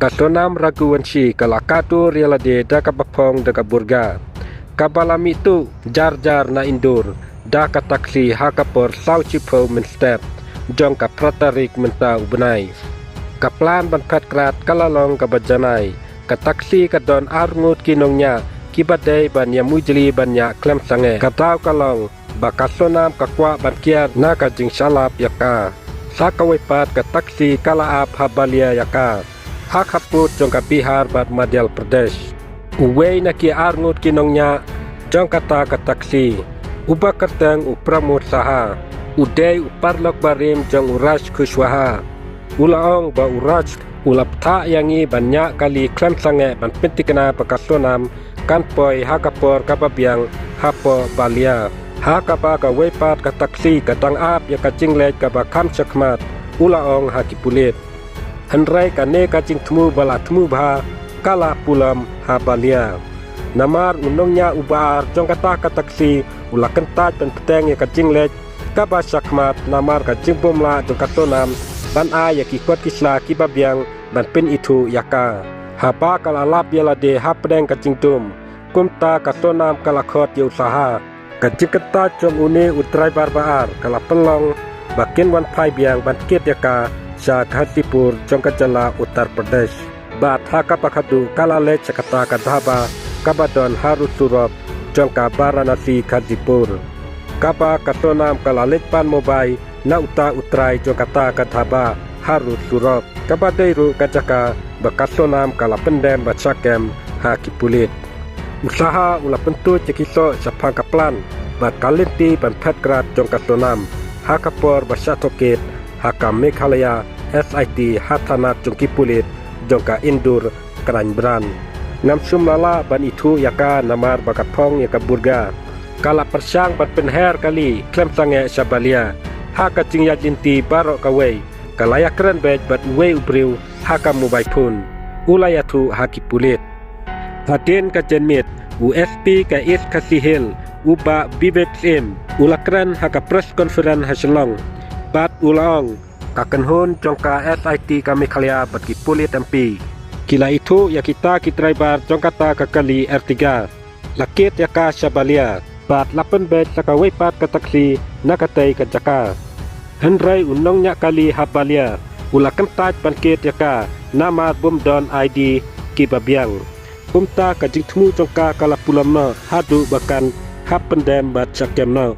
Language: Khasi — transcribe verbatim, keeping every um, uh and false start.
Ka Sonam Raghuvanshi ka la kadu ïalade da kaba phong da ka Burga, kaba la mih tuh jar jar na Indore da ka taxi ha ka por saw shiphew mynstep jong ka phra tarik mynta u bnai. Ka plan ban phet krad ka la long kaba janai. Ka taxi ka don arngut ki nongñiah kiba dei ban ïamujli ban ñiah khlem sangeh. Ka daw ka long ba ka Sonam ka kwah ban kiar na ka jingshah lap ïa ka. Sa kawei pat ka taxi ka la ap ha Ballia ïa ka, ha khappud jong ka Bihar bad Madhya Pradesh. Uwei na ki arngut ki nongñiah jong kata ka taxi, uba kyrteng u Pramod Saha, u dei u paralok barim jong u Raj Kushwaha. U la ong ba u Raj u la bthah ïa ngi ban ñiah kali khlem sangeh ban pynthikna ba ka Sonam kan poi ha ka por kaba biang hapoh Ballia. Ha kaba kawei pat ka taxi ka dang ap ïa ka jingleit kaba kham shakhmat, u la ong ha ki pulit. Hynrei kane ka jingthmu ba la thmu bha ka la pulom ha Ballia. Namar u nongñiah uba ar jong kata ka taxi u la kyntait ban bteng ïa ka jingleit kaba shakhmat namar ka jingbymlah jong ka Sonam ban ai ïa ki kot ki sla kiba biang ban pynithuh ïa ka. Haba ka la lap ïalade hapdeng ka jingdum, kumta ka Sonam ka la khot ïa u Saha. Ka jingkyntait jong une u driver ba ar ka la pynlong ba kin wan phai biang ban kit ïa ka sha Ghazipur jong ka jylla Uttar Pradesh. Bad ha kaba khatduh ka la leit sha kata ka dhaba kaba don harud surok jong ka Varanasi Ghazipur, kaba ka Sonam ka la leit pan mobile na uta u trai jong kata ka dhaba harud surok, kaba dei ruh ka jaka ba ka Sonam ka la pyndem bad shah kem ha ki pulit. U Saha u la pyntuid ïa ki soh shaphang ka plan bad ka lynti ban phet krad jong ka Sonam ha ka por ba shah tohkit ha ka Meghalaya S I T ha thanat jong ki pulit jong ka Indore Crime Branch. Ngam shym la lah ban ithuh ïa ka namar ba ka phong ïa ka Burga. Ka la pyrshang ban pynher kali khlem sangeh sha Ballia ha ka jingïaid lynti baroh kawei. Ka la ïakren beit bad uwei u briew ha ka mobile phone, u la ïathuh ha ki pulit. Hadien ka janmiet, u S P ka East Khasi Hills, u Bah Vivek Syiem, u la kren ha ka press conference ha Shillong bad u la ong, ka kynhun jong ka S I T ka Meghalaya bad ki pulit M P ki la ithuh ïa kita ki driver jong kata ka kali Ertiga. La kit ïa ka sha Ballia bad la pynbeit sha kawei pat ka taxi na katei ka jaka. Hynrei u nongñiah kali ha Ballia u la kyntait ban kit ïa ka namar bym don I D kiba biang. Kumta ka jingthmu jong ka ka la pulom noh haduh ba kan hap pyndem bad shah kem noh.